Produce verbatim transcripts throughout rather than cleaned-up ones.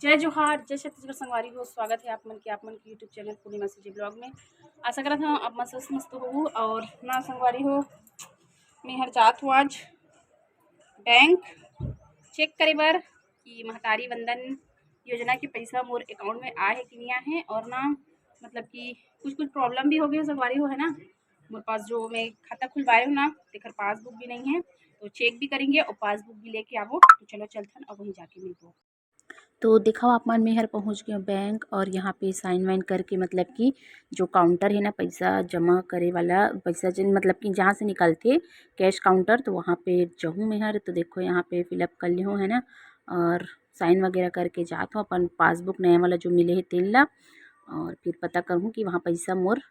जय जोहार, जय छत्तीसगढ़ संगवारी हो। स्वागत है आप मन के, आप मन के YouTube चैनल पूर्णिमा सीजी ब्लॉग में। आशा करत हूँ आप मन स्वस्थ मस्त होहू। और ना संगवारी हो, मैं हर जात हूँ आज बैंक चेक करे बर कि महतारी वंदन योजना के पैसा मोर अकाउंट में आए है कि नहीं आए है। और ना मतलब कि कुछ कुछ प्रॉब्लम भी हो गए संगवारी हो, है ना। मोर पास जो मैं खाता खुलवाए हूँ ना, तेकर पासबुक भी नहीं है, तो चेक भी करेंगे और पासबुक भी लेके आबो। तो चलो चलथन और वहीं जाके मिलबो। तो देखो आप मन, मैं हर पहुँच गए बैंक और यहाँ पे साइन वाइन करके, मतलब कि जो काउंटर है ना पैसा जमा करे वाला, पैसा जिन मतलब कि जहाँ से निकलथे कैश काउंटर, तो वहाँ पे जाहूँ मैं हर। तो देखो यहाँ पे फिलअप कर लिहूँ, है ना, और साइन वगैरह करके जात हूँ अपन पासबुक नया वाला जो मिले है तेन ला, और फिर पता करहूँ कि वहाँ पैसा मोर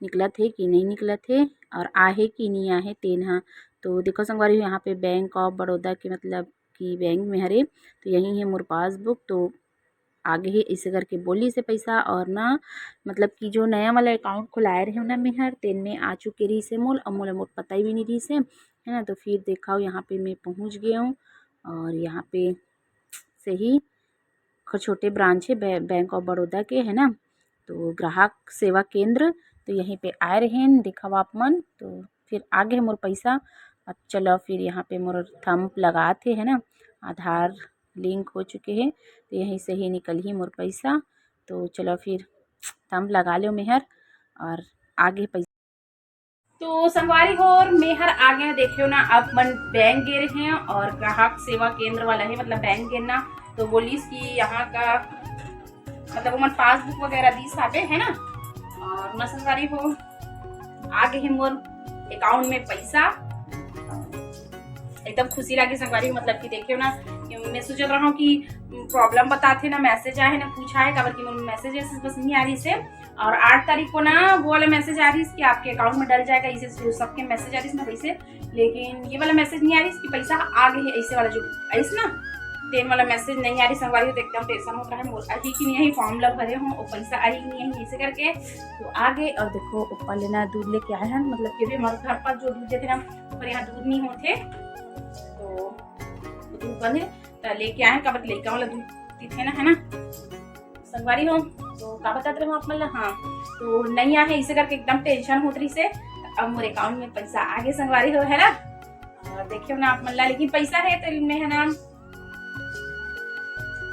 निकलत हे कि नहीं निकलत हे और आहे कि नहीं आहे तेन ह। तो देखो संगवारी हो, यहाँ पे बैंक ऑफ बड़ौदा के मतलब कि बैंक में हरे, तो यही है मोर पासबुक। तो आगे ही इसे करके बोली से पैसा और ना मतलब कि जो नया वाला अकाउंट खुलाए रहे ना मैं हर, तेन में आ चुके रही से मोल, और मोला मोर पता ही भी नहीं रही से, है ना। तो फिर देखा यहाँ पे मैं पहुँच गया हूँ और यहाँ पे से ही छोटे ब्रांच है बैंक ऑफ बड़ौदा के, है ना, तो ग्राहक सेवा केंद्र, तो यहीं पे आए रहे हैं, देखा आप मन। तो फिर आगे मोर पैसा। अब चलो फिर यहाँ पे मोर थंब लगात हे, है ना, आधार लिंक हो चुके हैं, तो यहीं से ही निकल ही मोर पैसा। तो चलो फिर थंब लगा लो मेहर और आगे पैसा। तो संगवारी हो, और मेहर आगे देखियो ना, आप मन बैंक गे रहे हैं और ग्राहक सेवा केंद्र वाला है, मतलब बैंक गे ना, तो बोलिस कि यहाँ का मतलब ओमन पासबुक वगैरह दीस हाबे, है ना। और मैं संगवारी हो, आगे है मोर अकाउंट में पैसा। एकदम खुशी लगे संगवारी हो, मतलब कि देखियो ना, कि मैं सोचत रहा हूँ कि प्रॉब्लम बताथे ना, मैसेज आए है ना, कुछ आए, काबर कि मोर मैसेज ऐसे बस नहीं आ रही से। और आठ तारीख को ना वो वाला मैसेज आ रही कि आपके अकाउंट में डल जाएगा, इसे जो सबके मैसेज आ रही ना वैसे, लेकिन ये वाला मैसेज नहीं आ रही कि पैसा आ गए है, ऐसे वाला जो ऐसे ना तेन वाला मैसेज नहीं आ रही संगवारी हो, तो एकदम टेंशन होत रहा है मोर, अही कि नहीं अही, फॉर्म ला भरे हूँ और पैसा अही कि नहीं अही, ऐसे करके। तो आगे और देखो ऊपर लेना दूध लेके आए हैं, मतलब कि अभी हमारे घर पर जो दूध देते ना, पर यहाँ दूध नहीं होते, तो दूध बंद है, तो लेके आए हैं, काबर लइका वाला दूध पीथे ना, है ना। संगवारी हो, तो का बतात रहे हो आप मन ला, हाँ, तो नहीं आए है, इसे करके एकदम टेंशन होत रही से। अब मोर अकाउंट में पैसा आगे संगवारी हो, है ना। और देखियो ना आप मन ला, लेकिन पैसा है तो मैं, है ना,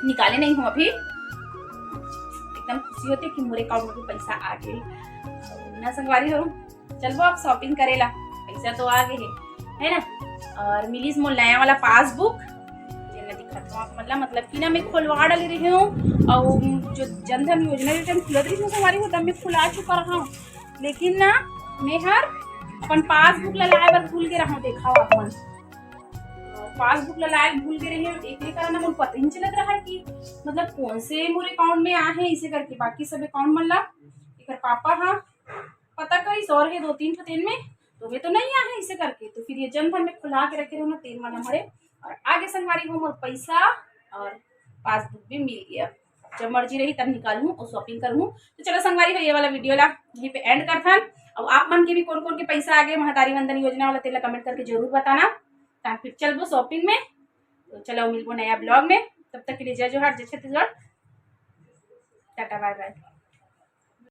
निकाले नहीं हूँ अभी। एकदम खुशी होते कि मोर अकाउंट में भी पैसा आ गए ना संगवारी हो। चलबो आप शॉपिंग करे ला, पैसा तो आ गए है, है ना। और मिलिस मोर नया वाला पासबुक, जेन ला दिखात हूँ आप मन ला, मतलब कि ना मैं खोलवा डाले रही हूँ, और जो जनधन योजना जो टाइम खुलत रही हूँ संगवारी हो, तब मैं खुला चुका रहा हूँ, लेकिन ना मैं हर अपन पासबुक ला लाए बर भूल गए रहा हूँ। देखा आप मन, पासबुक ला लाए भूल गए रहे हूँ, एक कारण ना मोर पता ही नहीं चलत रहा है कि मतलब कौन से मोर अकाउंट में आ है, इसे करके बाकी सब अकाउंट मन ला एकर पापा हा पता करिस और ये दो तीन ठो तेन में, तो वे तो नहीं आ है इसे करके, तो फिर ये जनधन में खुला के रखे रहो ना, तेन वाला मरे। और आगे संगवारी हो मोर पैसा और पासबुक भी मिल गया। जब मर्जी रही तब निकालूँ और शॉपिंग करूँ। तो चलो संगवारी हो, ये वाला वीडियो ला यहीं पे एंड करथन। अब आप मन के भी कौन कौन के पैसा आ गए महतारी वंदन योजना वाला, तेला कमेंट करके जरूर बताना, ताकि फिर चलबो शॉपिंग में। तो चलो मिलबो नया ब्लॉग में, तब तक के लिए जय जोहार, जय छत्तीसगढ़, टाटा बाय बाय।